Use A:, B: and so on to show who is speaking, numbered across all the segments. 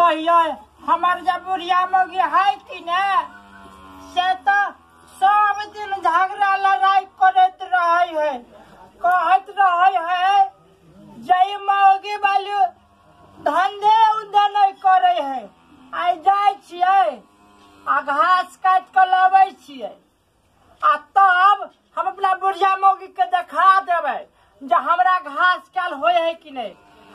A: कहियै हमर जे बुढ़िया मौगी है कि ने से तो सब दिन झगड़ा लड़ाई करैत रहै है, कहैत रहै है जे ई मौगी वाली धंधे उंधे नहीं करै है। आइ जाइ छियै आ घास काटि के लबै छियै आ तब हम अपना बुढ़िया मौगी के देखा देबै जे हमरा घास काल होय है कि नहीं।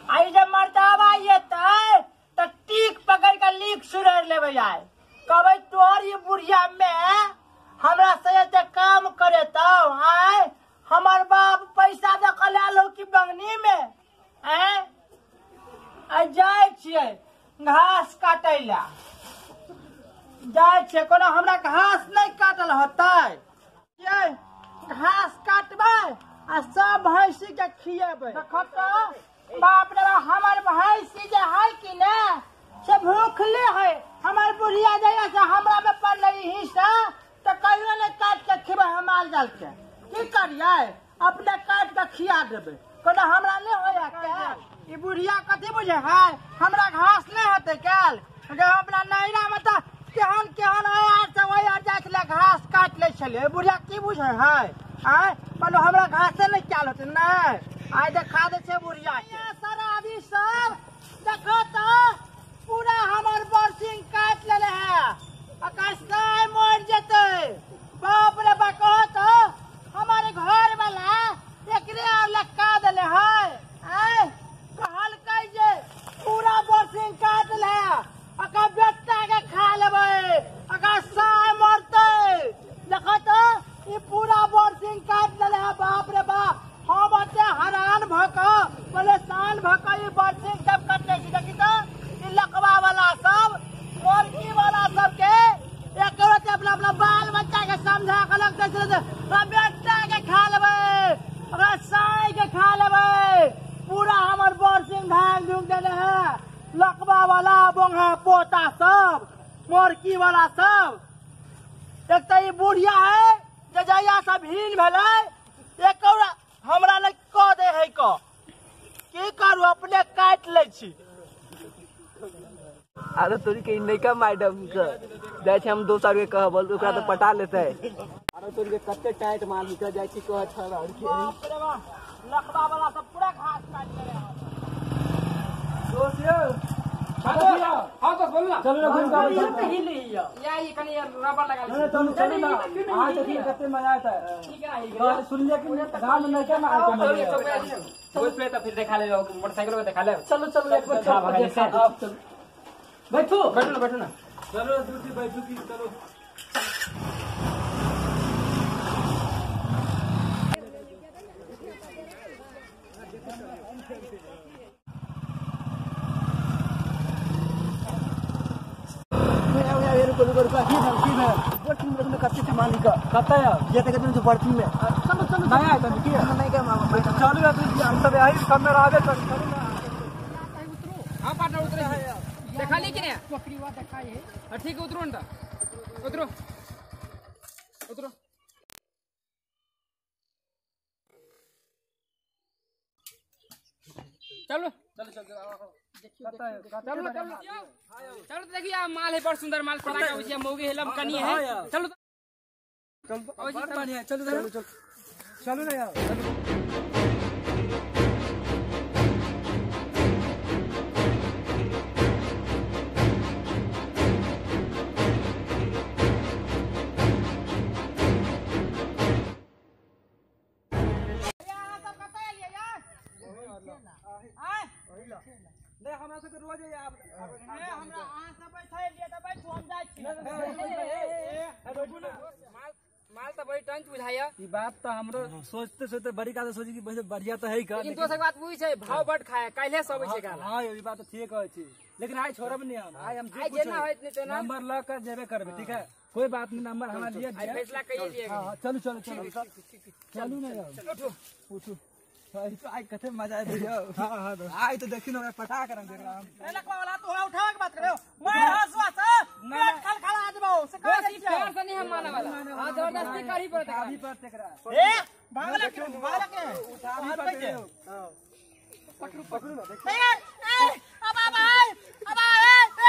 A: आई जब मर्दाबा एतै त टीक पकड़ के लीक सुरैर लेबै। आइ कहबै तोहर ई बुढ़िया में हमरा से एते काम करेतौ, आय हमर बाप पैसा दऽ के लायल हो कि बंगनी में। आँय आइ जाइ छियै घास काटै ला, जाइ छियै, कोनो हमरा घास नहीं काटल होतै। ये घास काटबै आ सब भैंसी के खिएबै। देखो तो बाप रे बाप, हमर भैंसी जे है कि ने से भूखले है। हमर बुढ़िया जहिया से हमरा में पड़लै हिस्सा तो कहियो नहीं काट के खिबै हम माल जाल के। की करियै अपने काट के खिया देबै, कोनो हमरा नहीं होया के। ई बुढ़िया कथी बुझे है हमरा घास नहीं होतै काल। अपना नैरा में तो केहन केहन आर से ओहि आर जाइ छलै घास काटि लै छलै। बुढ़िया की बुझे है आँय, बोलो हमरा घासे नहीं कैल होतै। नहीं आइ देखा दै छै बुढ़िया के। शराबी सब देखो तो पूरा हमर बरसिंग काटि लेले है, अकस्मात मरि जेतै। बाप रे बाप, कहो तो हमारे घर वाला एकरे आर लटका देले है। आँय कहलकै जे पूरा बरसिंग काटि ले, अका बेटा के खा लेबै, अका साय मरतै। देखो तो ई पूरा बरसिंग काटि लेले है। बाप रे बाप, हम ओते हैरान भऽ कऽ परेशान भऽ कऽ ई बरसिंग सब कटने छी। देखी तो ई लकवा वाला सब मुर्गी वाला सबके एकरो अपना अपना बाल बच्चा के समझा के लगतै छलै बेटा के खा लेबै, ओकरा साय के खा लेबै। पूरा हमर बरसिंग भांग झुक देले है लकवा वाला बोंगा पोता सब मोरकी वाला सब। एक तो ई बुढ़िया है जे जहिया सब हीन भेलै एक हमरा लग कह दे है क की करू अपने काटि लै छी।
B: अरे तोरी के नैका मैडम के जाइ छै हम दोसर के कहबल ओकरा तो पटा लेतै। अरे तोरी के कते टाइट माल निकल जाइ छी कह छल और के।
A: बाप रे बाप, लकवा वाला सब पूरा घास काटि लेले है।
B: दोस्त यौ हां तो बोल ना, चलो ना घूम के
A: हिली या ई कनी रबर लगा
B: ले। चलो चलो ना, आज देखिए कितने मजा आता है।
A: ठीक है
B: सुन लिया कि गांव में नैका मार
C: चलो पे तो फिर देखा ले मोटरसाइकिल पे देखा ले।
B: चलो चलो एक बार चलो
C: बैठो बैठो ना बैठो ना,
B: चलो दूसरी बैठो की चलो।
A: चलो चलो
B: नहीं आया तनी की नहीं के चलो हम सब यही सब में रहबे चलो ना।
C: हां पार्टनर उतरे देखा ली कि नहीं
A: बकरीवा देखा है।
C: ठीक है उतरो ना, उतरो उतरो। चलो चलो चलो चलो चलो चलो देखिए माल है बड़ सुंदर माल पड़ा के मौगी हेलम कनी है। चलो
B: चलो चलो चलो चलो ना यार। हमरा सबके रोज
A: हमरा अहाँ सब बैठलियै तऽ बैठू, हम जाइ छी।
C: माल तो बड़ी टंच बुझाइया।
B: ई बात तो हमरो सोचते सोचते बड़ी काल सोची कि बढ़िया तो है का,
C: लेकिन दोसर बात वही छै भाव बड खाए काल्हे सब छै काल।
B: हां ई बात तो ठीक कहै छी, लेकिन आइ छोड़ब नहीं हम। आइ हम जे
C: जेना होइत नहीं तेना
B: नंबर ल के जेबे करबे। ठीक है कोई बात नहीं, नंबर हमरा लिए
C: आइ फैसला कइए लिए।
B: हां चलू चलू चलू चलू ना यार,
C: उठो
B: उठो। आई तो आई कते मजा आइ दियो। हां हां आई तो देखिन हमरा पटा करम देख रहा हम।
A: ए लकवा वाला तू उठावे के बात करे हो, मैं हंसवा से पेट खलखला देबो से कह
C: दे। प्यार से नहीं हम माने वाला, हां जबरदस्ती करही पड़त
B: अभी पर तेकरा।
A: ए भागला के भागला के
B: उठा भी पर। हां
A: पकड़ू पकड़ू ना देख। ए अब अब अब ए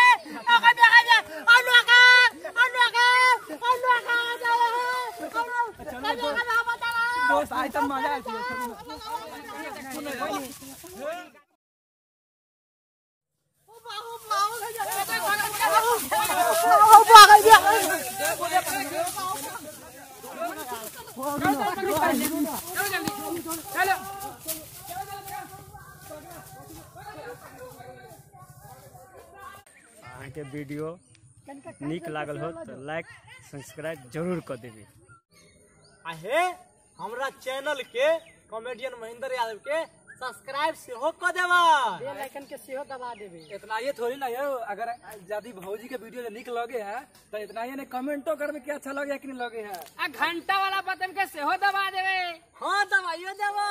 C: चलो जल्दी चलो।
D: अहाँके वीडियो नीक लागल हो तो लाइक सब्सक्राइब जरूर कर देबी।
E: आ हे हमरा चैनल के कॉमेडियन महेंद्र यादव के सब्सक्राइब सेहो क देबा,
A: बेल आइकन के सेहो दबा देबे।
F: इतना ये थोड़ी ना यो, अगर यदि भौजी के वीडियो निक लगे है तो इतना ही नहीं कमेंटो करबे कि अच्छा लगे है कि नहीं लगे है।
C: आ घंटा वाला बटन के सेहो दबा देबे।
E: हां दबाइयो देबा।